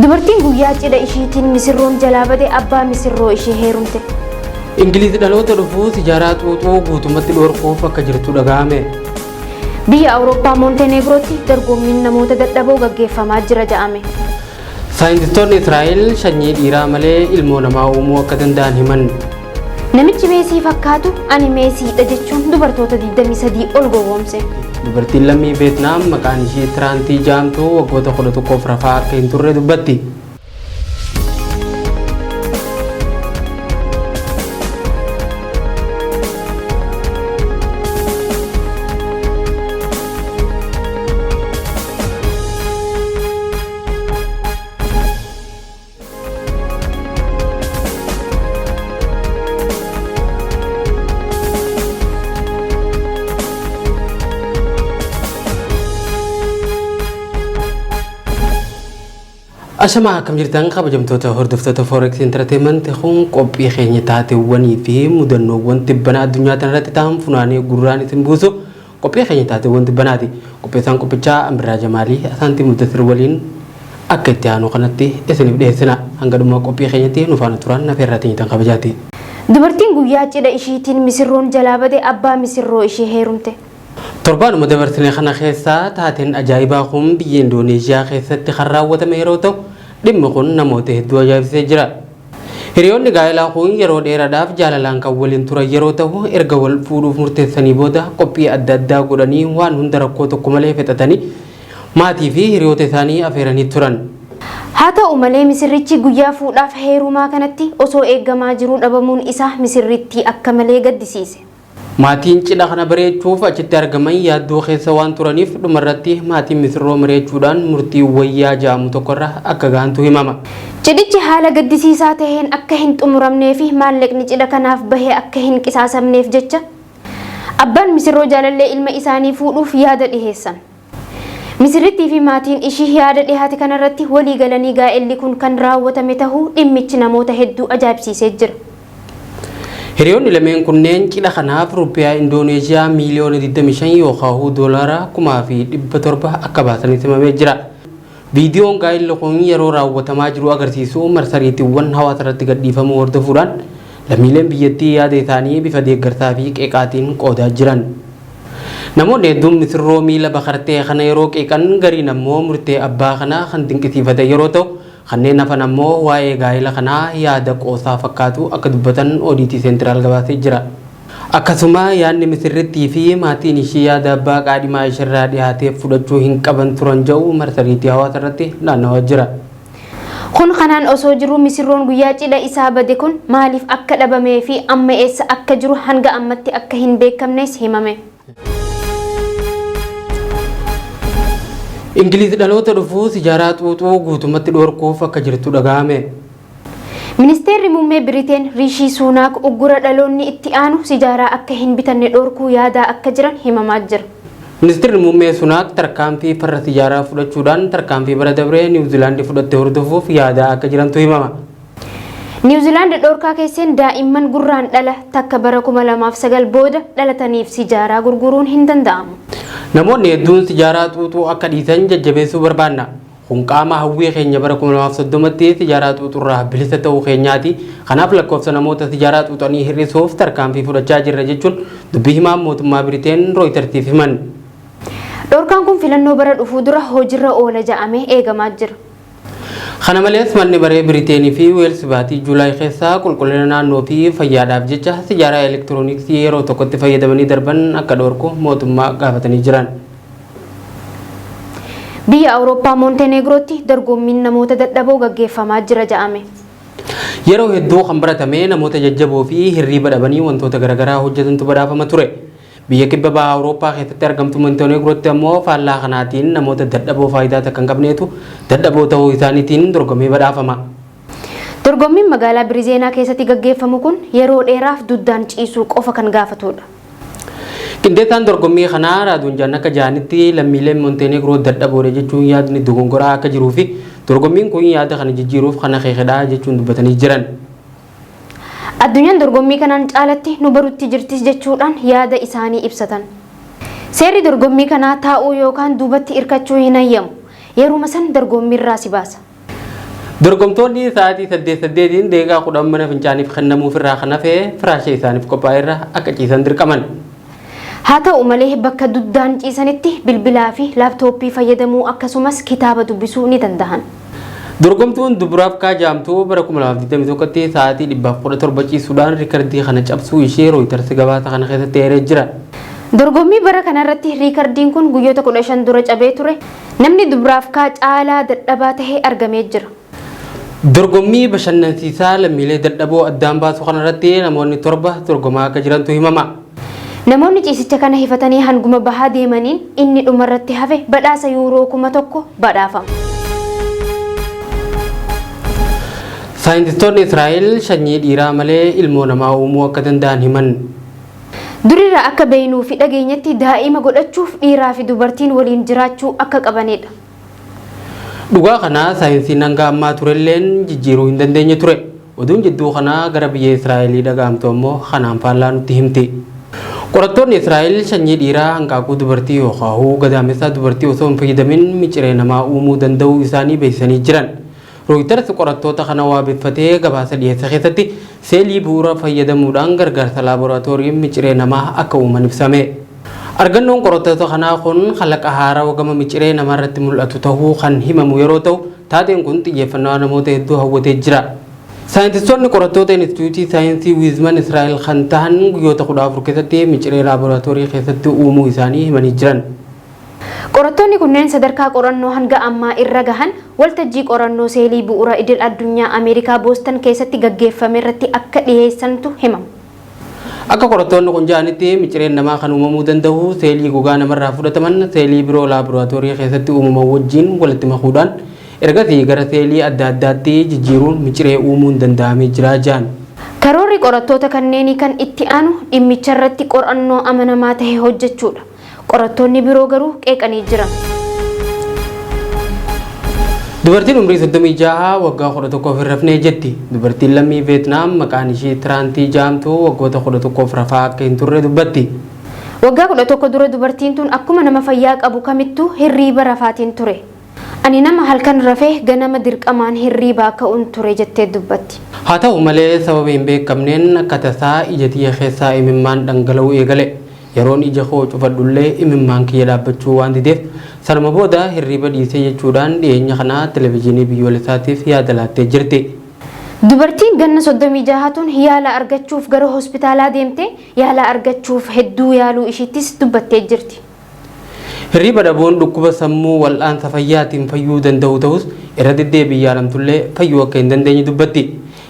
Dubartiin guyyaa cidha ishiitiin misirroon jalaa bade abbaa misirroo ishee heerumte. Ingiliiz dhaloota dhufu sijaaraa xuuxuu guutumatti dhorkuuf akka jirtu dhaga'ame. Biyya Awurooppaa Moonteneegrootti dorgommiin namoota dadhaboo gaggeeffamaa jira ja'ame. Saayintistoonni Israa'el sanyii dhiiraa malee ilmoo namaa uumuu akka danda'an himan. Namichi Meesii fakkaatu ani Meesiidha jechuun dubartoota 23 ol gowwoomse. Dubartiin lammii Veetnaam maqaan ishii Tiraantii jedhamtu waggoota 11f rafaa akka hin turre dubbatti. Ashamaa, akkam jirtan kabajamtoota hordoftoota Forex Entertainment? Kun qophii keenya taateewwanii fi mudannoowwan tibbana addunyaa tanarratti ta'an funaanee gurraan isin buusu qophii keenya taateewwan tibbanaati. Qopheessaan qophichaa Ambirraa Jamaalii Asaantii Muddassir waliin akka itti aanu kanatti isiniif dhiyeessina. Hanga dhuma qophii keenyatti nu faana turan nafeerraa teenyitan kabajaati. Dubartiin guyyaa cidha ishiitiin misirroon jalaa bade abbaa misirroo ishee heerumte. Torbaanuma dabarsine kana keessaa taateen ajaa'ibaa kun biyya Indooneeshiyaa keessatti kan raawwatame yeroo ta'u, dhimmi kun namoota hedduu ajaa'ibsee jira. Hiriyoonni gaa'elaa kun yeroo dheeraadhaaf jaalalaan kan waliin turan yeroo ta'u, erga wal fuudhuuf murteessanii booda qophii adda addaa godhanii waan hunda rakkoo tokko malee fixatanii maatii fi hiriyoota isaanii afeeranii turan. Haa ta'u malee, misirrichi guyyaa fuudhaaf heerumaa kanatti osoo eeggamaa jiruu dhabamuun isaa misirrittii akka malee gaddisiise. Maatiin cidha kana bareechuuf achitti argaman yaaddoo keessa waan turaniif, dhumarratti maatiin misirroo mari'achuudhaan murtii wayyaa ja'amu tokkorra akka gahantu himama. Cidhichi haala gaddisiisaa taheen akka hin xumuramnee fi maallaqni cidha kanaaf bahe akka hin qisaasamneef jecha abbaan misirroo jaalallee ilma isaanii fuudhuuf yaada dhiheessan. Misirrittii fi maatiin ishii yaada dhihaate kanarratti walii galanii gaa'elli kun kan raawwatame tahuu dhimmichi namoota hedduu ajaa'ibsiisee jira. Hiriyoonni lameen kunneen cidha kanaaf rupiyaa Indooneeshiyaa miiliyoona 25 yookaan doolaara 7,700 akka baasanis himamee jira. Viidiyoon gaa'elli kun yeroo raawwatamaa jiru agarsiisu marsariitiiwwan hawaasa irratti gadhiifamuu hordofuudhaan lammiileen biyyattii yaada isaanii bifa deeggarsaa fi qeeqaatiin qoodaa jiran. Namoonni hedduun misirroo miila bakartee kana yeroo qeeqan, gariin ammoo murtee abbaa kanaa kan dinqisiifatan yeroo ta'u, kanneen hafan ammoo waa'ee gaa'ela kanaa yaada qoosaa fakkaatu akka dubbatan Oodiitii Seentiraal gabaasee jira. Akkasuma yaadni misirrittii fi maatiin ishii yaada abbaa qaadhimaa ishirraa dhiyaateef fudhachuu hin qaban turan jedhu marsariitii hawaasa irratti naannawaa jira. Kun kanaan osoo jiruu, misirroon guyyaa cidha isaa bade kun maaliif akka dhabamee fi amma eessa akka jiru hanga ammatti akka hin beekamnes himame. Ingiliiz dhaloota dhufu sijaaraa xuuxuu guutumatti dhorkuuf akka jirtu dhaga'ame. Ministeerri muummee Biriteen Riishii Suunaak uggura dhaloonni itti aanu sijaaraa akka hin bitanne dhorkuu yaadaa akka jiran himamaa jira. Ministeerri muummee Sunaak tarkaanfii farra sijaaraa fudhachuudhaan tarkaanfii bara dabree Niwuziilaandii fudhatte hordofuuf yaadaa akka jirantu himama. Niwuziilaand dhorkaa keesseen daa'imman Gurraandhala 1 bara 2009 booda dhalataniif sijaaraa gurguruun hin danda'amu. Namoonni hedduun sijaaraa xuuxuu akka dhiisan jajjabeessuu barbaanna. Kun qaama hawwii keenya bara 2030tti sijaaraa xuuxurraa bilisa ta'uu keenyaati. Kanaaf lakkoofsa namoota sijaaraa xuuxanii hir'isuuf tarkaanfii fudhachaa jirra, jechuun dubbii himaan mootummaa Biriteen Rooyitersiif himan. Dhorkaan kun filannoo bara dhufuu dura hojiirra oola ja'amee eegamaa jira. Kana malees, manni maree Biriteenii fi Weels baatii Juulaay keessaa qulqullina naannoo fi fayyaadhaaf jecha sijaaraa elektirooniksii yeroo tokkotti fayyadamanii darban akka dhorku mootummaa gaafatanii jiran. Biyya Awurooppaa Moonteneegrootti dorgommiin namoota dadhaboo gaggeeffamaa jira ja'ame. Yeroo hedduu kan baratame namoota jajjaboo fi hirriiba dhabanii wantoota garaagaraa hojjetantu badhaafama ture. Biyya kibba baha Awurooppaa keessatti argamtu Moonteneegrootti ammoo faallaa kanaatiin namoota dadhaboo faayidaa takka hin qabneetu dadhaboo ta'uu isaaniitiin dorgomee badhaafama. Dorgommiin magaalaa Birizeenaa keessatti gaggeeffamu kun yeroo dheeraaf duddaan ciisuu qofa kan gaafatudha. Qindeessaan dorgommii kanaa Raaduun Jaan akka ja'anitti, lammiileen Moonteneegroo dadhaboodha jechuun yaadni dogongoraa akka jiruu fi dorgommiin kun yaada kana jijjiiruuf kan akeekedha jechuun dubbatanii jiran. Addunyaan dorgommii kanaan caalatti nu barutti jirtis jechuudhaan yaada isaanii ibsatan. Seerri dorgommii kanaa taa'uu yookaan duubatti irkachuu hin hayyamu. Yeruma san dorgommiirraa si baasa. Dorgomtoonni sa'aatii 8 8n daqiiqaa 10 mana fincaaniif kennamuuf irraa kan hafe firaasha isaaniif qophaa'e irra akka ciisan dirqaman. Haa ta'u malee bakka duddaan ciisanitti bilbilaa fi laaptooppii fayyadamuu akkasumas kitaaba dubbisuu ni dandahan. Dorgomtuun Duburaafkaa jaamtuu bara 2021tti sa'aatii 117 ciisuudhaan riikardii kana cabsuu ishee Rooyiters gabaasa kana keessatti eeree jira. Dorgommii bara kanarratti riikardiin kun guyyoota 15 dura cabee ture. Namni Duburaafkaa caalaa dadhabaa tahe argamee jira. Dorgommii bashannansiisaa lammiilee dadhaboo addaan baasu kanarratti namoonni 7 dorgomaa akka jirantu himama. Namoonni ciisicha kana hifatanii hanguma bahaa deemaniin inni dhumarratti hafe badhaasa yuuroo 1000 badhaafama. Saayintistoonni Israa'el sanyii dhiiraa malee ilmoo namaa uumuu akka danda'an himan. Durirraa akka beeknuu fi dhageenyatti daa'ima godhachuuf dhiiraa fi dubartiin waliin jiraachuu akka qabanidha. Dhugaa kana saayinsiin hanga ammaa turelleen jijjiiruu hin dandeenye ture. Oduun jidduu kanaa gara biyya Israa'elii dhaga'amtu ammoo kanaan faallaa nutti himti. Qorattoonni Israa'el sanyii dhiiraa hanqaaquu dubartii yookaan gadaamessaa dubartii osoo hin fayyadamin miciree namaa uumuu danda'uu isaanii beeksisanii jiran. Rooyiters qorattoota kana waabeffatee gabaasa dhiyeesse keessatti seelii bu'uura fayyadamuudhaan gargaarsa laaboraatoorii miciree namaa akka uuman ibsame. Argannoon qorattoota kanaa kun kalaqa haarawaa gama miciree namaarratti mul'atu ta'uu kan himamu yeroo ta'u taateen kun xiyyeeffannoo namoota hedduu hawwatee jira. Saayintistoonni qorattoota Inistituutii Saayinsii Wiizman Israa'el kan ta'an guyyoota 14 keessatti miciree laaboraatoorii keessatti uumuu isaanii himanii jiran. Qorattoonni kunneen sadarkaa qorannoo hanga ammaa irra gahan waltajjii qorannoo seelii bu'uura idil addunyaa Ameerikaa Boostan keessatti gaggeeffame irratti akka dhiyeessantu himama. Akka qorattoonni kun jedhanitti micireen namaa kan uumamuu danda'u seelii gogaa namarraa fudhataman seelii biroo laaboraatoorii keessatti uumaman wajjin walitti makuudhaan ergasii gara seelii adda addaatti jijjiiruun miciree uumuun danda'amee jira jedhan. Karoorri qorattoota kanneenii kan itti aanu dhimmicha irratti qorannoo amanamaa tahe hojjechuudha. Qorattoonni biroo garuu qeeqanii jiran. Dubartiin umrii 36 waggaa 11 hin rafnee jetti. Dubartiin lammii Veetnaam maqaan ishee Tiraantii jaamtu waggoota 11 rafaa akka hin turre dubbatti. Waggaa 11 dura dubartiin tun akkuma nama fayyaa qabu kamittuu hirriiba rafaatiin ture. Ani nama halkan rafee ganama dirqamaan hirriibaa ka'uun ture jettee dubbatti. Haa ta'u malee sababa hin beekamneen akka tasaa ija tiyya keessaa imimmaan dhangala'uu eegale. Yeroon ija koo cufadhullee imimmaan kiyya dhaabbachuu waan dideef sanuma booda hirriiba dhiisee jechuudhaan dhiyeenya kana televezyiinii biyyoolessaatiif yaada laattee jirti. Dubartiin ganna 36 tun yaala argachuuf gara hospitaalaa deemte yaala argachuuf hedduu yaaluu ishiittis dubbattee jirti. Hirriiba dhabuun dhukkuba sammuu wal'aansa fayyaatiin fayyuu danda'u ta'us irra deddeebiin yaalamtullee fayyuu akka hin dandeenye dubbatti.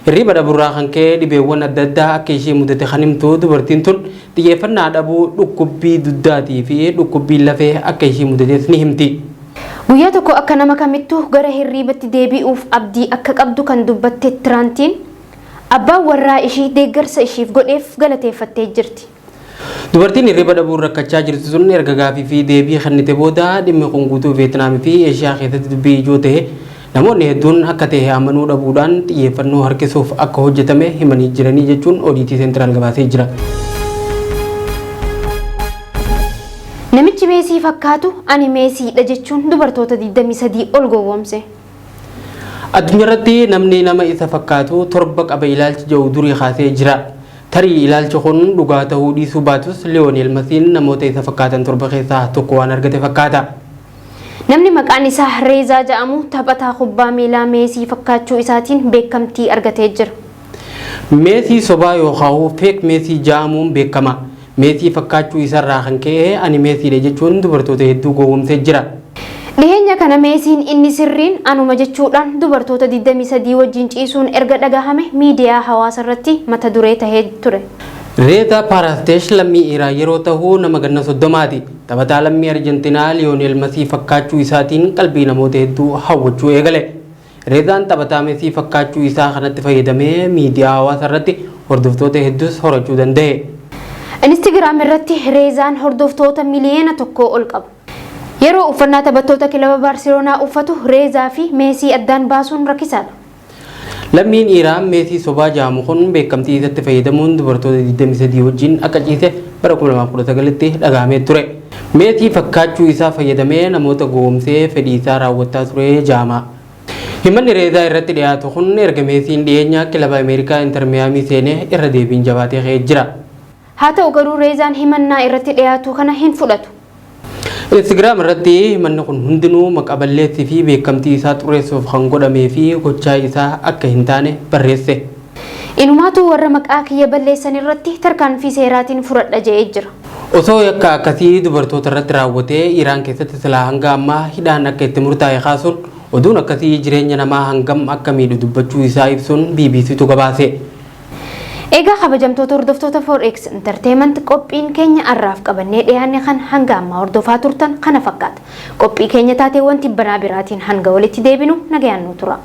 Hirriiba dhabuurraa kan ka'e dhibeewwan adda addaa akka ishee mudate kan himtu dubartiin tun xiyyeeffannaa dhabuu dhukkubbii duddaatii fi dhukkubbii lafee akka ishee mudates ni himti. Guyyaa tokko akka nama kamittuu gara hirriibatti deebi'uuf abdii akka qabdu kan dubbatte Tiraantiin abbaan warraa ishii deeggarsa ishiif godheef galateeffattee jirti. Dubartiin hirriba dhabuun rakkachaa jirtu sun erga gaafii fi deebii kennite booda dhimmi kun guutuu Veetnaam fi Eeshiyaa keessatti dubbii ijoo ta'e namoonni hedduun akka ta'e amanuu dhabuudhaan xiyyeeffannoo harkisuuf akka hojjetame himanii jiranii jechuun Oodiitii Seentiraal gabaasee jira. Namichi Meesii fakkaatu ani Meesiidha jechuun dubartoota 23 ol gowwoomse. Addunyaarratti namni nama isa fakkaatu 7 qaba ilaalchi jedhu durii kaasee jira. Tarii ilaalchi kun dhugaa ta'uu dhiisuu baatus Liyoonel Masiin namoota isa fakkaatan 7 keessaa tokko waan argate fakkaata. Namni maqaan isaa Reezaa jedhamu taphataa kubbaa miilaa Meesii fakkaachuu isaatiin beekamtii argatee jira. Meesii sobaa yookaan feek Meesii jedhamuun beekama. Meesii fakkaachuu isarraa kan ka'e ani Meesiidha jechuun dubartoota hedduu gowwoomsee jira. Dhiheenya kana Meesiin inni sirriin anuma jechuudhaan dubartoota 23 wajjin ciisuun erga dhagahame miidiyaa hawaasa irratti mata duree tahee ture. Reeza Paarasteesh lammii Iraan yeroo ta'u nama ganna 30ti. Taphataa lammii Arjentinaa Liyoonel Mesii fakkaachuu isaatiin qalbii namoota hedduu hawwachuu eegale. Reezaan taphataa Mesii fakkaachuu isaa kanatti fayyadamee miidiyaa hawaasa irratti hordoftoota hedduus horachuu danda'e. Instagiraam irratti Reezaan hordoftoota miliyoona 1 ol qaba. Yeroo uffannaa taphattoota kilaba Baarseloonaa uffatu Reezaa fi Meesii addaan baasuun rakkisaadha. Lammiin Iraan Meesii sobaa jedhamu kun beekamtii isatti fayyadamuun dubartoota 23 wajjin akka ciise bara 2019tti dhagahamee ture. Meesii fakkaachuu isaa fayyadamee namoota gowwoomsee fedhii isaa raawwachaa ture jedhama. Himanni Reezaa irratti dhiyaatu kun erga Meesiin dhiyeenya kilaba Ameerikaa Inter Miyaamii seenee irra deebiin jabaatee ka'ee jira. Haa ta'u garuu Reezaan himannaa irratti dhiyaatu kana hin fudhatu. Instagram irratti himanni kun hundinuu maqa balleessii fi beekamtii isaa xureessuuf kan godhamee fi gochaa isaa akka hin taane barreesse. Inumaatu warra maqaa kiyya balleessan irratti tarkaanfii seeraatiin fudhadha je'ee jira. Osoo yakka akkasii dubartoota irratti raawwatee Iraan keessatti silaa hanga ammaa hidhaan akka itti murtaa'e kaasuun oduun akkasii jireenya namaa hangam akka miidhu dubbachuu isaa ibsuun BBCtu gabaase. Egaa kabajamtoota hordoftoota 4X Entertainment, qophiin keenya har'aaf qabannee dhiyaanne kan hanga ammaa hordofaa turtan kana fakkaata. Qophii keenya taateewwan tibbanaa biraatiin hanga walitti deebinu nagayaan nu tura.